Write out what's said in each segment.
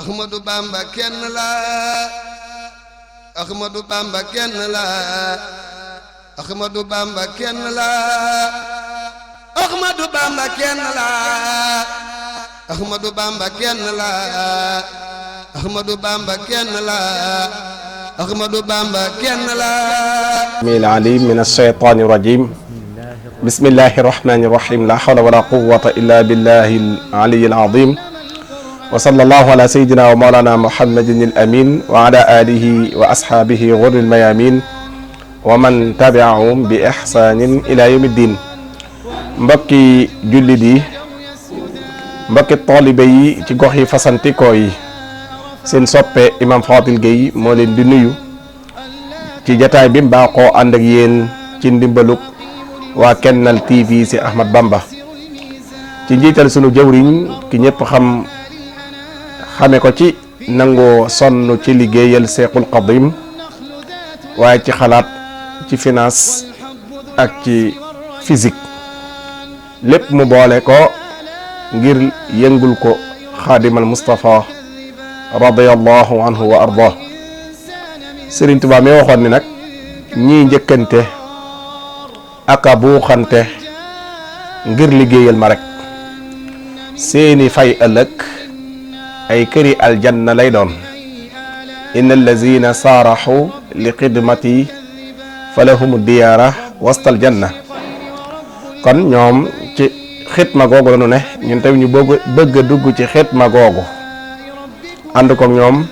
Ahmadou Bamba kenn la Ahmadou Bamba kenn la Ahmadou Bamba kenn la Ahmadou Bamba kenn la Ahmadou Bamba kenn la Ahmadou Bamba kenn la Ahmadou Bamba kenn la Samil alim min ash-shaytani rajim bismillahi rahmani rahim la hawla wala quwwata illa billahi al-ali al-azim wa sallallahu ala sayyidina wa mawlana muhammadin al-amin wa ala alihi wa ashabihi ghurril mayamin wa man tabi'ahum bi ihsanin ila yawmiddin. mbokki jullit yi, mbokki taalibe yi ci gox yi fasantikoo yi, seen soppe imam Fadil Gueye moo leen di nuyu ci jataay bi mbaaxoo ànd ak yéen ci ndimbalug waa Kennal TV si Ahmad Bamba ci njiital sunu jëwriñ ki ñëpp xame ko ci nangoo sonn ci liggéeyal Seexul Xadim waaye ci xalaat, ci finance ak ci physique lépp mu boole ko ngir yëngul ko Xaadimal Mustafa radiyallahu anhu wa arda. Sëriñ Tuubaa mi waxoon ni nag ñii njëkkante aka buuxante ngir liggéeyal ma rek seeni fay ëllëg ay këri aljanna lay doon. inna allazina saaraxu li xidmati falahum diyaara wastal janna. kon ñoom ci xidma googu la nu ne, ñun tamit ñu bëgg a dugg ci xidma googu ànd ko ñoom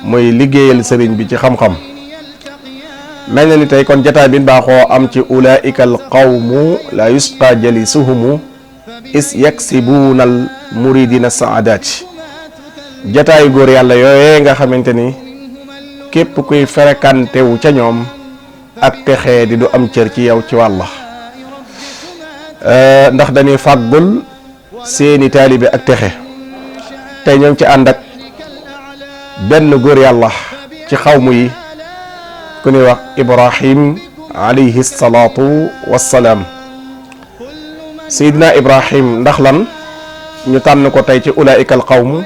muy liggéeyal sëriñ bi ci xam-xam. mel na ni tey kon jataay bi baaxoo am ci ulaika al qawmu la yusqa jalisuhumu is yaksibuuna al muridina saadaati. jataayu góor yàlla yooyee nga xamante ni képp kuy fréquenté wu ca ñoom ak texee di du am cër ci yow ci wàlla, ndax dañuy fàggul seeni taalibe ak texe. tey ñoom ci ànd ak benn góor yàlla ci xawmu yi ku ñuy wax Ibrahim alayhi salaatu wassalaam. Seydina Ibrahim ndax lan ñu tànn ko tey ci ulaika al qawmu?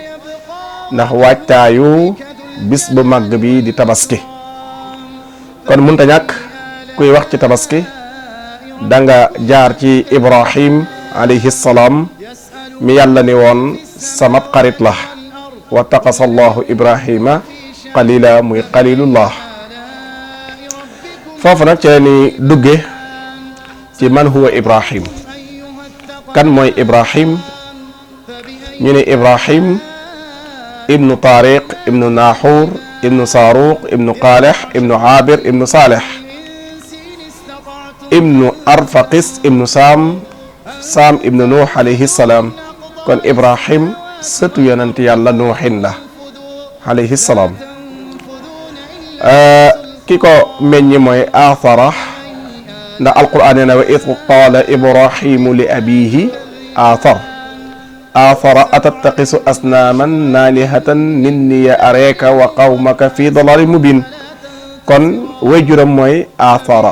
ndax waajtaayu bis bu màgg bi di tabaski. kon munta ñàkk kuy wax ci tabaski danga jaar ci Ibrahim alayhi salaam mi yàlla ni woon sama xarit la wa taqasa allahu Ibrahima qalila muy qalilullah. foofu nag ci la ni dugge ci man huwa Ibrahim. kan mooy Ibrahim? ñu ne Ibrahim ibnu Tariq ibnu Naxuur ibnu Saruq ibnu Qalih ibnu Abir ibnu Salih ibnu Arfaqis ibnu Sam ibnu Nuux alayhi salaam. kon Ibrahim sëtu yonent yàlla Nuuxin la alayhi salaam. ki ko meññi mooy Athara, ndax alquran nee na wa id qaala Ibrahimu li abihi Athara atattaqisu asnaaman naalihatan inni areeka wa qawmaka fi dalalin mubin. kon waajuram mooy Athara.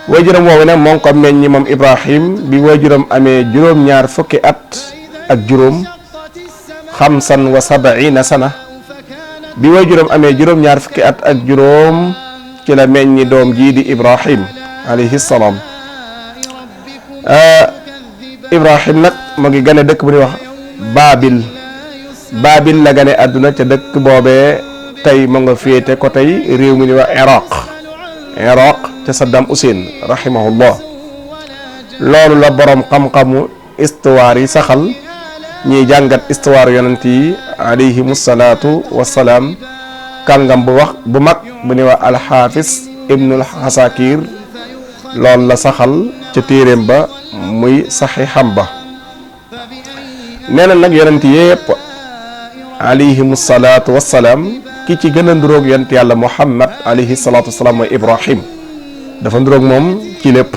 waajuram woowu nag moo ngi ko meññi moom Ibrahim bi waajuram amee juróom-ñaar fukki at ak juróom, 75 sana. bi waajuram amee juróom-ñaar fukki at ak juróom ci la meññi doom jii di Ibrahim alayhi salaam. Ibrahim nag mu ngi gane dëkk bu ñuy wax Baabil la gane àdduna ca dëkk boobee tey mu nga féete ko tey réew mi ñuy wax Iraq ca Saddam Hussein rahimahullah. loolu la borom xam-xamu histoire yi saxal, ñiy jàngat histoire yonent yi alayhimu salaatu wassalaam. kàngam bu mag bu ñuy wax alxaafis ibnul Asakir loolu la saxal ca téeréem ba muy saxiixam ba. nee na nag yonent yépp alayhimu salaatu wassalaam ki ci gën a nduróog yonent yàlla Muhammad alayhi salaatu wassalaam mooy Ibrahim. dafa nduróog moom ci lépp.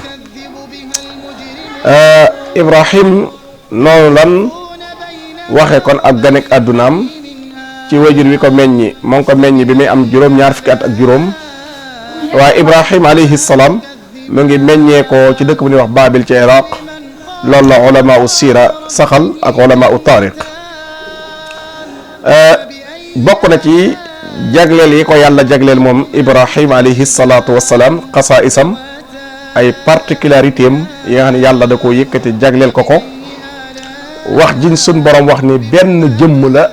Ibrahim noonu lan waxe kon ab ganek àddunaam ci wajur wi ko meññi, moo ko meññi bi muy am juróom-ñaar fukki at ak juróom. waaye Ibrahim alayhi salaam mu ngi meññee ko ci dëkk bu ñuy wax Baabil ci Iraq. loolu la ulama u siira saxal ak ulama u taariq. bokk na ci jagleel yi ko yàlla jagleel moom Ibrahim alayhi salaatu wassalaam xasaa'isam ay particularité am yi nga xam ne yàlla da koo yëkkati jagleel ko wax jiñ sun borom wax ni benn jëmm la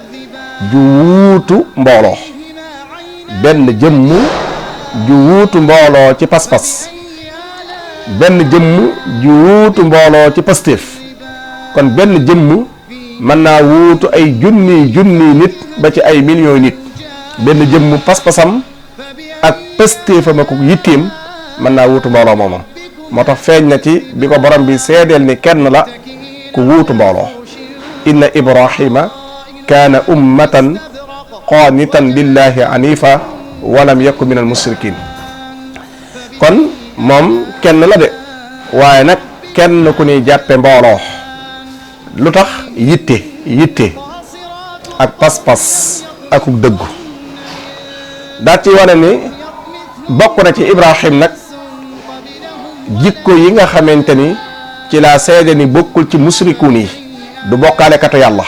ju wuutu mbooloo benn jëmm ju wuutu mbooloo ci pas-pas benn jëmm ju wuutu mbooloo ci pastéef kon benn jëmm mën naa wuutu ay junni nit ba ci ay millions nit benn jëmm pas-pasam ak pastéefam ak yitteem mën naa wuutu mbooloo moomam moo tax feeñ na ci bi ko borom bi seedeel ni kenn la ku wuutu mbooloo inna ibrahima kaana ummatan qaanitan lillahi anifa walam yakun min al mushrikin kon moom kenn la de waaye nag kenn ku ñuy jàppe mbooloo lu tax yitte ak pas-pas akuk dëggu daa ci wane ni bokk na ci Ibrahim nag jikko yi nga xamante ni ci laa seede ni bokkul ci musrikuun yi du bokkaale katu yàlla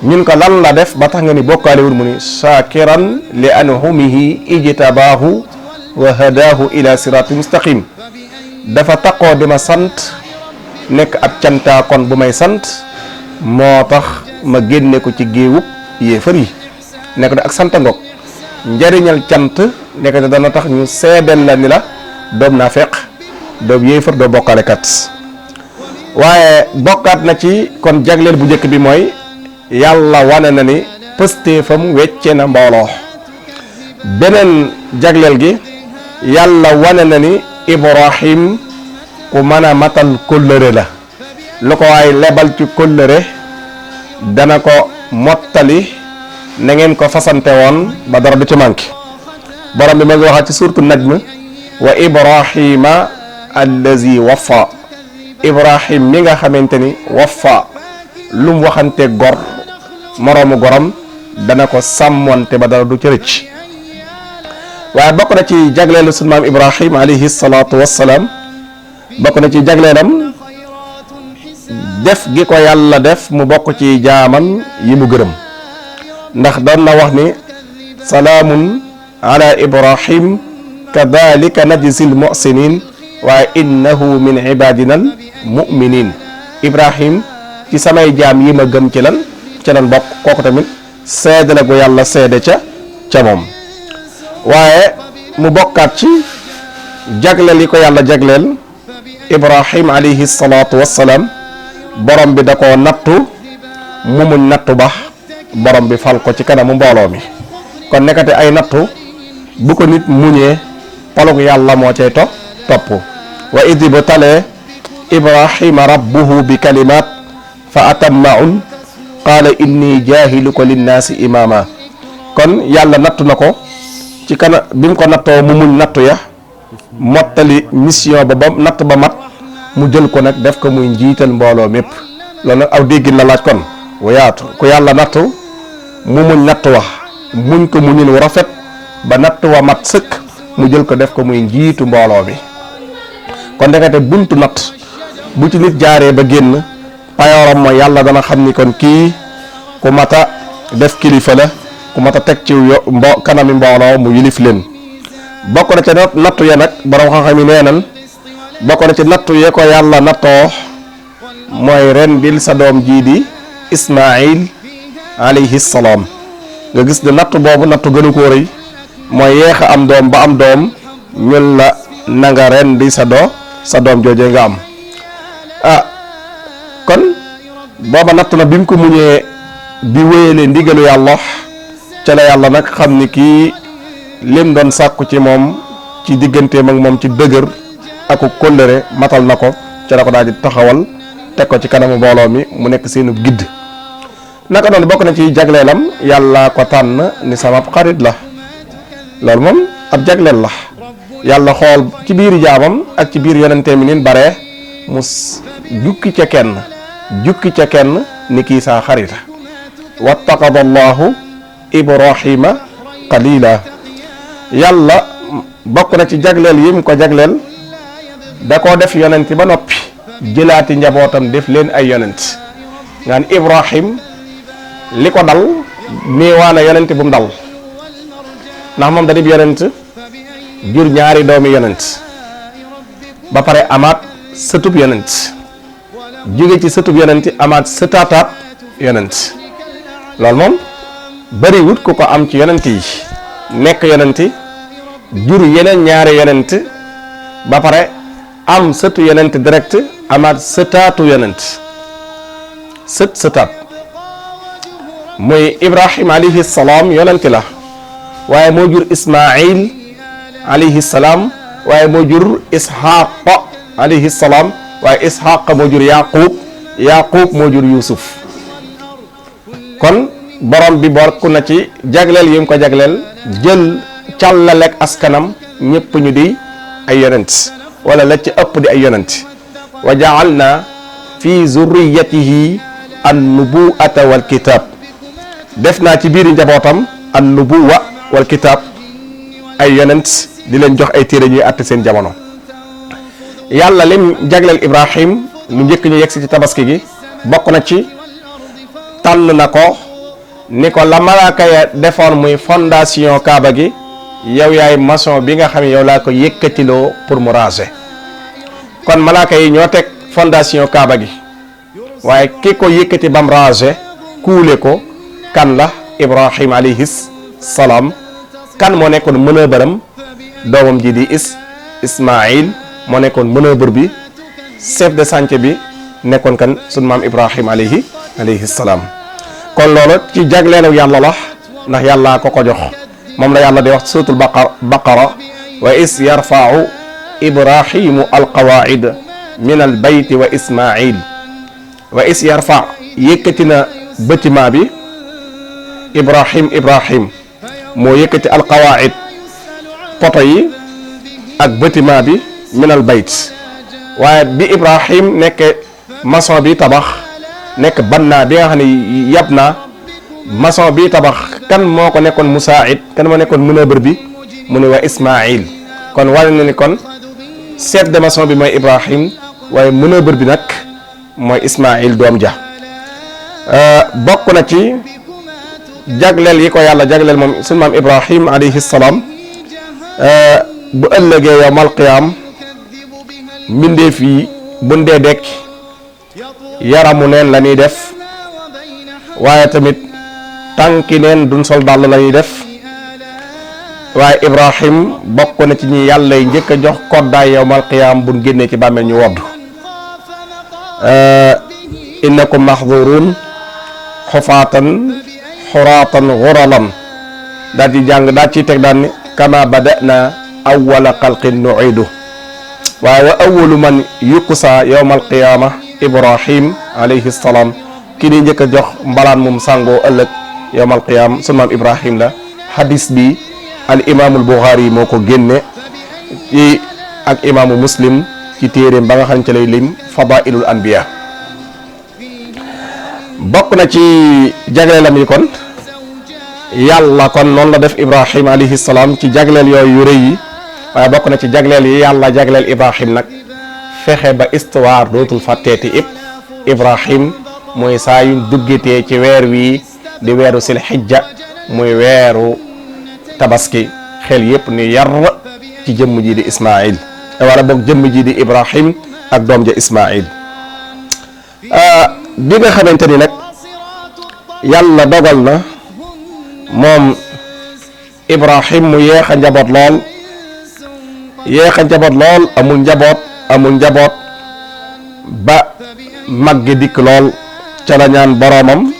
ñun ko lan la def ba tax nga ni bokkaale wul mu ni shakiran li anhumihi ijtabaahu wa hadaahu ila sirati mustaqim dafa taqoo di ma sant nekk ab cantaa kon bu may sant moo tax ma génne ko ci géewub yéefar yi nekk ak sant ngoog njariñal cant nekk te dana tax ñu seedeel la ni la doom naa feq doom yéefar doo bokkaale kat waaye bokkaat na ci kon jagleel bu njëkk bi mooy yàlla wane na ni pëstéefam wecce na mbooloo beneen jagleel gi yàlla wane na ni Ibrahim ku mën a matal kóllëre la lu ko waay lebal ci kóllëre dana ko mottali na ngeen ko fasante woon ba dara du ci manqué borom bi ma ngi waxaat ci suurtu najm wa Ibrahima allazi waffa Ibrahim mi nga xamante ni waffa lu mu waxante gor moroomu goram dana ko sàmmonte ba dara du ci rëcc waaye bokk na ci jagleelu sunu maam Ibrahim alayhi salaatu wassalaam bokk na ci jagleelam def gi ko yàlla def mu bokk ci jaamam yi mu gërëm ndax doon na wax ni salaamun ala Ibrahim kadhalika najzil muhsinin waaye innahu min ibadina al muminin Ibrahim ci samay jaam yi ma gëm ci lan bokk kooku tamit seede la gu yàlla seede ca moom waaye mu bokkaat ci jagleel yi ko yàlla jagleel Ibrahim alayhi salaatu wassalaam borom bi da koo nattu mu muñ nattu ba borom bi fal ko ci kanamu mbooloo mi kon nekkate ay nattu bu ko nit muñee palug yàlla moo cay topp wa idi bu talee Ibrahima rabbuhu bi kalimaat fa atammahun qaala inni jaahiluka linnaasi imaama kon yàlla nattu na ko ci kana bi mu ko nattoo mu muñ nattu ya mottali mission ba natt ba mat mu jël ko nag def ko muy njiital mbooloo mépp loolu nag aw déggin la laaj kon wayaatu ku yàlla nattu mu muñ nattu wax muñ ko muñin wu rafet ba nattu wa mat sëkk mu jël ko def ko muy njiitu mbooloo bi kon ndekete buntu natt bu ci nit jaaree ba génn payooram mooy yàlla dana xam ni kon kii ku mata def kilifa la ku mata teg ci kanami mbooloo mu yilif leen bokk na ca nattu ya nag borom xam-xam yi nee nan bokk na ci nattu yee ko yàlla nattoo mooy rendil sa doom jii di Ismaayil alayhi salaam nga gis ne nattu boobu nattu gënu koo rëy mooy yeex a am doom ba am doom ñun la na nga rendi sa doom joojee nga am kon booba nattu na bi mu ko muñee di wéyale ndigalu yàlla ca la yàlla nag xam ni kii lim doon sàkku ci moom ci digganteem ak moom ci dëgër aku kóllëre matal na ko ca la ko daal di taxawal teg ko ci kanamu mbooloo mi mu nekk seenu gidd naka noonu bokk na ci jagleelam yàlla ko tànn ni sama xarit la loolu moom ab jagleel la yàlla xool ci biir jaamam ak ci biir yonente mi nin bare mu jukki ca kenn ni kii saa xarita wattaqada allahu Ibrahima qalila yàlla bokk na ci jagleel yi mu ko jagleel da koo def yonenti ba noppi jëlaati njabootam def leen ay yonent nga Ibrahim li ko dal néewaana yonent bu mu dal ndax moom da di yonent jur ñaari doomi yonent ba pare amaat sëtub yonent jóge ci sëtub yonent amaat sëtaataat yonent loolu moom bariwut ku ko am ci yonent yi nekk yonent jur yeneen ñaari yonent ba pare am sëtu yonent direct amaat sëtaatu yonent sëtaat muy Ibrahim alayhi salaam yonent la waaye moo jur Ismail alayhi salaam waaye moo jur Ishaq alayhi salaam waaye Ishaq moo jur Yaqub moo jur Yusuf kon borom bi bokk na ci jagleel yi mu ko jagleel jël càllaleeg askanam ñëpp ñu di ay yonent wala la ci ëpp di ay yonent wa ja'alna fi zurriyatihi an-nubuwata wal kitab def naa ci biir njabootam an-nubuwa wal kitab ay yonent di leen jox ay téere ñuy àtte seen jamono. yàlla lim jagleel Ibrahim lu njëkk ñu yegsi ci tabaski gi bokk na ci tànn na ko ni ko la malaaka ya defoon muy fondation Kaaba gi yow yaay maçon bi nga xam ne yow laa ko yëkkatiloo pour mu raser kon malaaka yi ñoo teg fondation Kaaba gi waaye ki ko yëkkati bam raser kuule ko kan la Ibrahim alayhi salaam kan moo nekkoon mënëbëram doomam ji di Ismaïl moo nekkoon mënëbër bi chef de chantier bi nekkoon kan sunu maam Ibrahim alayhi salaam kon loolu ci jagleelu yàlla la ndax yàlla ko jox moom la yàlla di wax suuratul baqara wa is yarfa'u Ibrahimu alqawaid min albayti wa Ismaïl wa is yarfa yëkkati na bâtiment bi Ibrahim moo yëkkati alqawaid poto yi ak bâtiment bi minal bayt waaye bi Ibrahim nekk maçon bi tabax nekk banna bi nga xam ne yab na maçon bi tabax kan moo ko nekkoon musaid kan moo nekkoon mënëbër bi mu ne wa Ismaïl kon wane na ni kon chef de maçon bi mooy Ibrahim waaye mënëbër bi nag mooy Ismaïl doom ja bokk na ci jagleel yi ko yàlla jagleel moom sunu maam Ibrahim alayhi salaam bu ëllëgee yawmal qiyaam mbindeef yi buñ dee dekk yaramu neen la ñuy def waaye tamit tànki neen duñ sol dàll la ñuy def waaye Ibrahim bokk na ci ñi yàlla yi njëkk a jox koddaay yawmal qiyaam buñ génnee ci bàmmeel ñu wodd innakum mahduruun xufaatan xuraatan xuralan daal di jàng daal ciy teg daan ni kama bada'na awwala xalqin nu'idu waaye wa awwalu man yukusa yawmal qiyaama Ibrahim alayhi salaam ki ni njëkk a jox mbalaan mum sàngoo ëllëg yawmal qiyaam sunu maam Ibrahim la hadis bi al imaamul Buxaari moo ko génne ci ak imaamu Muslim ci téeréem ba nga xam ne ci lay lim fadailul anbiya bokk na ci jagleelam yi kon yàlla kon noonu la def Ibrahim alayhi salaam ci jagleel yooyu yu rëy yi waaye bokk na ci jagleel yi yàlla jagleel Ibrahim nag fexe ba histoire dootul fàtteeti Ibrahim mooy saa yu duggetee ci weer wii di weeru sil xijja muy weeru tabaski xel yépp ni yar ci jëmm ji di Ismaïl wala boog jëmm ji di Ibrahim ak doom ja Ismaïl bi nga xamante ni nag yàlla dogal na moom Ibrahim mu yeex a njaboot lool amul njaboot ba mag gi dikk lool ca la ñaan boroomam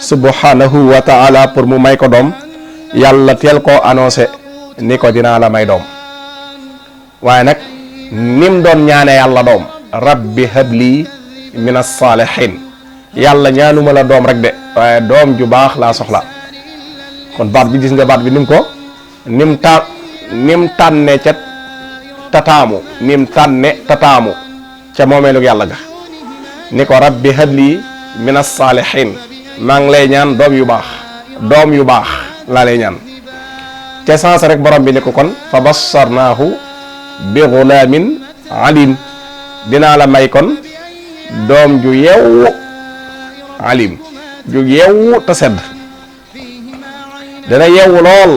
subhanahu wa ta'ala pour mu may ko doom yàlla teel koo annoncé ni ko dinaa la may doom waaye nag nim doon ñaane yàlla doom rabbi habli min as-salihin yàlla ñaanuma la doom rek de waaye doom ju baax laa soxla kon baat bi gis nga baat bi nim tànne ca tataamu ca moomeelu yàlla ga ni ko rabbi habli min as-salihin maa ngi lay ñaan doom yu baax laa lay ñaan ca sens rek borom bi ni ko kon fa bassarnaahu bi ghulamin alim dinaa la may kon doom ju yeewu alim ju yeewu te sedd dana yeewu lool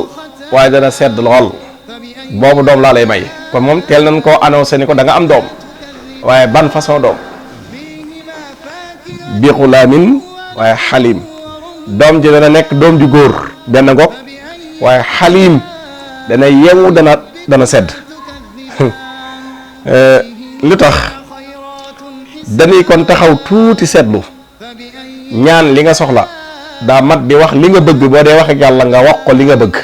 waaye dana sedd lool boobu doom laa lay may kon moom teel nañ koo annoncé ni ko da nga am doom waaye ban façon doom bi xulaamin waaye xalim doom ji dana nekk doom ju góor benn ngoog waaye xalim dana yeewu dana sedd lu tax dañuy kon taxaw tuuti seetlu ñaan li nga soxla daa mat di wax li nga bëgg boo dee wax ak yàlla nga wax ko li nga bëgg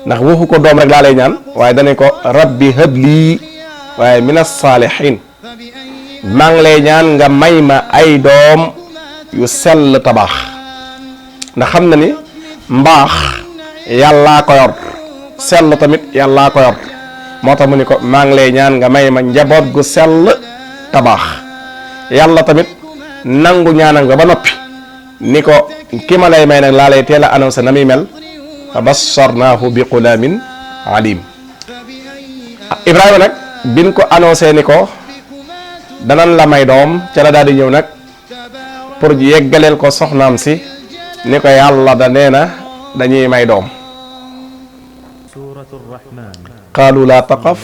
ndax waxu ko doom rek laa lay ñaan waaye dane ko rabbi hablii waaye minas saalihiin maa ngi lay ñaan nga may ma ay doom yu sell tabaax ndax xam na ni mbaax yàllaa ko yor sell tamit yàllaa ko yor moo tax mu ni ko maa ngi lay ñaan nga may ma njaboot gu sell tabaax yàlla tamit nangu ñaanal nga ba noppi ni ko ki ma lay may nag laa lay teel a annoncé na muy mel fa bassarnaahu bi qulaamin alim Ibrahima nag bin ko annoncé ni ko danan la may doom ca la daal di ñëw nag pour yeggaleel ko soxnaam si ni ko yàlla da nee na dañuy may doom qaalu laa taqaf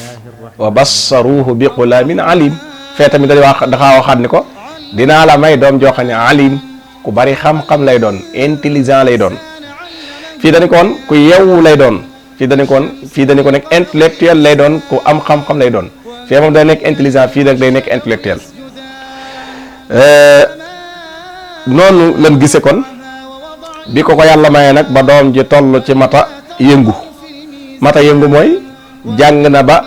wa bassaruuhu bi qulaamin alim fee tamit daxaa waxaat ni ko dinaa la may doom joo xam ne alim ku bari xam-xam lay doon intelligent lay doon fii dañu ko woon ku yewwu lay doon fii dañu ko nekk intellectuel lay doon ku am xam-xam lay doon fii moom day nekk intelligent fii nag day nekk intellectuel noonu lan gise kon bi ko yàlla mayee nag ba doom ji toll ci mata yëngu mooy jàng na ba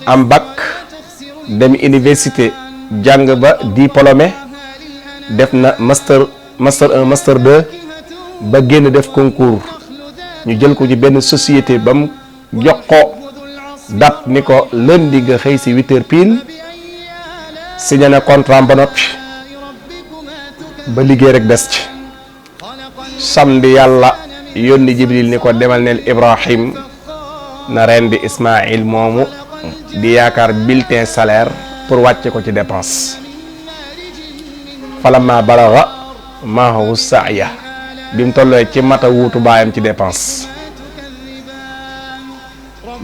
am bac dem université jàng ba diplômé def na master 1 master 2 ba génn def concours ñu jël ko ci benn société ba mu jox ko date ni ko lundi nga xëy si 8h pile signé na contrat ba noppi ba liggéey rek des ci samedi yàlla yónni Jibril ni ko demal neel Ibrahim na rendi Ismaïl moomu di yaakaar bulletin salaire pour wàcce ko ci dépense falamma balaga maahu saaya bi mu tollee ci mata wuutu baayam ci dépense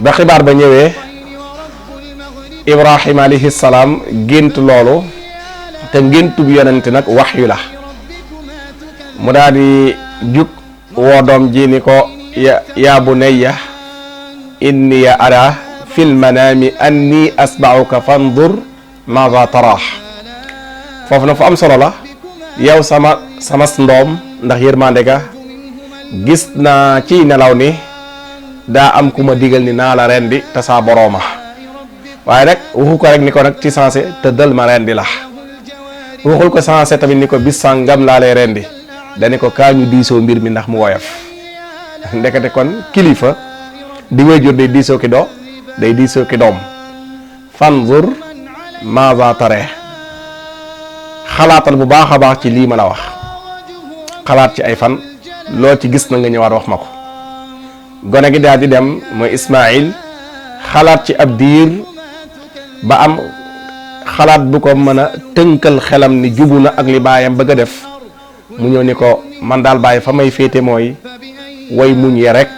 ba xibaar ba ñëwee Ibrahim alayhi salaam gént loolu te ngéntub yonent nag waxyu la mu daal di jug woo doom ji ni ko yaa bunayya inni ara fil manaami anni asba'uka fandur maza taraax foofu na fu am solo la yow sama ndoom ndax yërmande ga gis naa ci nelaw ni daa am ku ma digal ni naa la rendi te saa borooma waaye rek waxu ko rek ni ko nag ci sensé te dal ma rendi la waxul ko sensé tamit ni ko bis sàngam laa lay rendi dani ko kaa ñu diisoo mbir mi ndax mu woyof ndekete kon kilifa di waajur day diisoo ki doom fanzur maza tare xalaatal bu baax a baax ci lii ma la wax xalaat ci ay fan loo ci gis na nga ñëwaat wax ma ko gone gi daal di dem mooy Ismaïl xalaat ci ab diir ba am xalaat bu ko mën a tënkal xelam ni jubu na ak li baayam bëgg a def mu ñëw ni ko man daal bàyyi fa may féete mooy way muñ ye rek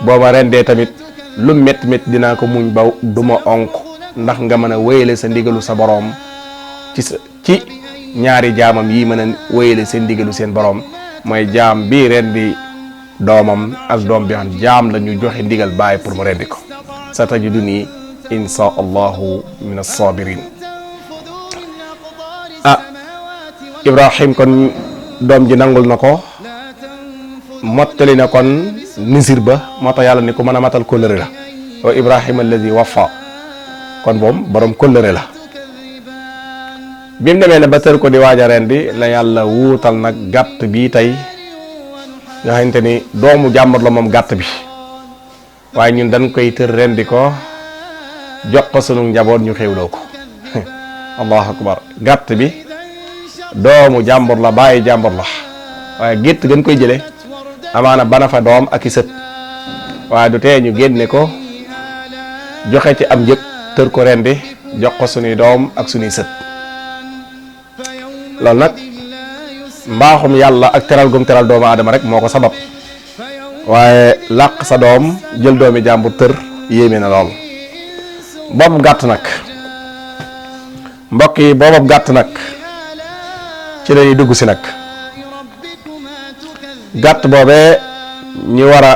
boo ma rendee tamit lu métti métti dinaa ko muñ ba duma onk ndax nga mën a wéyale sa ndigalu sa boroom ci ñaari jaamam yi mën a wéyale seen ndigalu seen boroom mooy jaam bii rendi doomam ak doom bi xam jaam la ñu joxe ndigal bàyyi pour mu rendi ko sa tajiduni insha allahu min as-sabirin Ibrahim kon doom ji nangul na ko mottali na kon nisir ba moo tax yàlla ni ko mën a matal kóllëre la wa Ibrahima alladi wafa kon moom borom kóllëre la bi mu demee ne ba tër ko di waaj a rendi la yàlla wuutal nag gàtt bii tey nga xamante ni doomu jàmbur la moom gàtt bi waaye ñun dañ koy tër rendi ko jox ko sunu njaboot ñu xewloo ko allahu akbar gàtt bi doomu jàmbur la bàyyi jàmbur la waaye gétt gën koy jële amaana bana fa doom ak i sët waaye du tee ñu génne ko joxe ci am njëg tër ko rendi jox ko sunuy doom ak sunuy sët loolu nag mbaaxum yàlla ak teral gum teral doomu aadama rek moo ko sabab waaye làq sa doom jël doomi jàmbur tër yéeme na lool. boobu gàtt nag mbokk yi boobu gàtt nag ci lañuy dugg si nag gàtt boobee ñi war a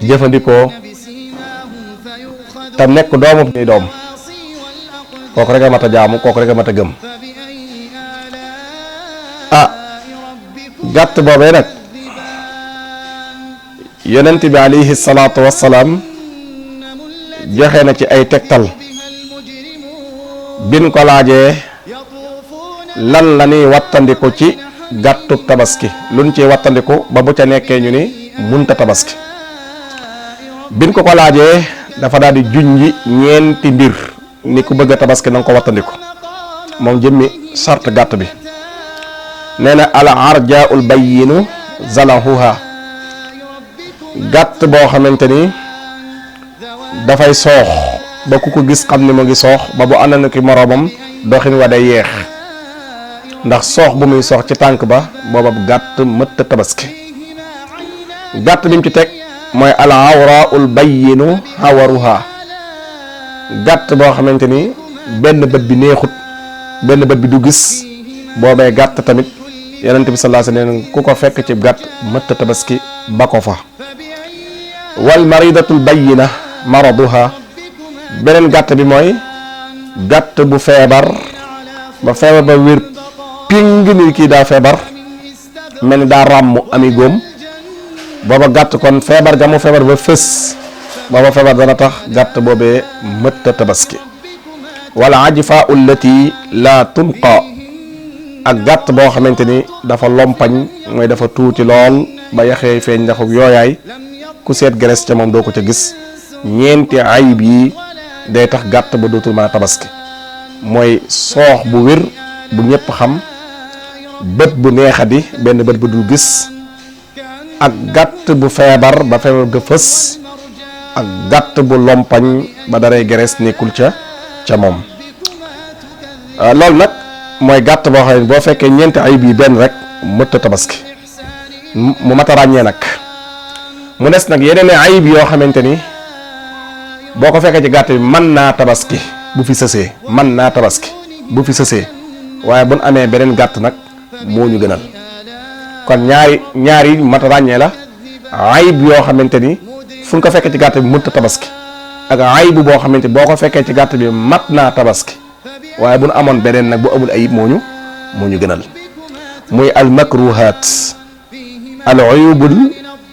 jëfandikoo te nekk doomu ñuy doom kooku rek a mat a jaamu kooku rek a mat a gëm gàtt boobee nag yonent bi alayhi salaatu wassalaam joxe na ci ay tegtal bin ko laajee lan la ñuy wattandiku ci gàttub tabaski luñ ci wattandiku ba bu ca nekkee ñu ni munta tabaski bin ko laajee dafa daal di junji ñeenti mbir ni ku bëgg a tabaski na nga ko wattandiku moom jëmmi sart gàtt bi nee na al arjaul bayyinu zalahuha gàtt boo xamante ni dafay soox ba ku ko gis xam ni mu ngi soox ba bu ànd na ki moroomam doxin wa day yeex ndax soox bu muy soox ci tànk ba booba gàtt mëtt tabaski gàtt bi mu ci teg mooy al awraul bayyinu hawaruha gàtt boo xamante ni benn bët bi neexut benn bët bi du gis boobee gàtt tamit yonent bi sallallahu alayhi wasallam ku ko fekk ci gàtt mëtt tabaski ba ko fa wal maridatul bayyina maraduha beneen gàtt bi mooy gàtt bu feebar ba wér ping ni kii daa feebar mel ni daa ràmm ami góom booba gàtt kon feebar ga mu feebar ba fës booba feebar dana tax gàtt boobee mëtt tabaski wala ajfa ullati la tunqa ak gàtt boo xamante ni dafa lompañ mooy dafa tuuti lool ba yaxee feeñ ndaxuk yooyaay ku seet graisse ca moom doo ko ca gis ñeenti ayib yi day tax gàtt ba dootul mën a tabaski mooy soox bu wér bu ñëpp xam bët bu neexadi benn bët bu dul gis ak gàtt bu feebar ba feebar ga fës ak gàtt bu lompañ ba daray graisse nekkul ca moom loolu nag mooy gàtt boo xam ne boo fekkee ñeenti ayib yi benn rek mëtt tabaski mu mat a ràññee nag mu des nag yeneen ayib yoo xamante ni boo ko fekkee ci gàtt bi mën naa tabaski bu fi sësee mën naa tabaski bu fi sësee waaye bu nu amee beneen gàtt nag moo ñu gënal kon ñaari mat a ràññee la ayib yoo xamante ni fu ñu ko fekkee ci gàtt bi mënta tabaski ak ayib boo xamante boo ko fekkee ci gàtt bi mat naa tabaski waaye bu nu amoon beneen nag bu amul ayib moo ñu gënal muy al makruhat al uyubul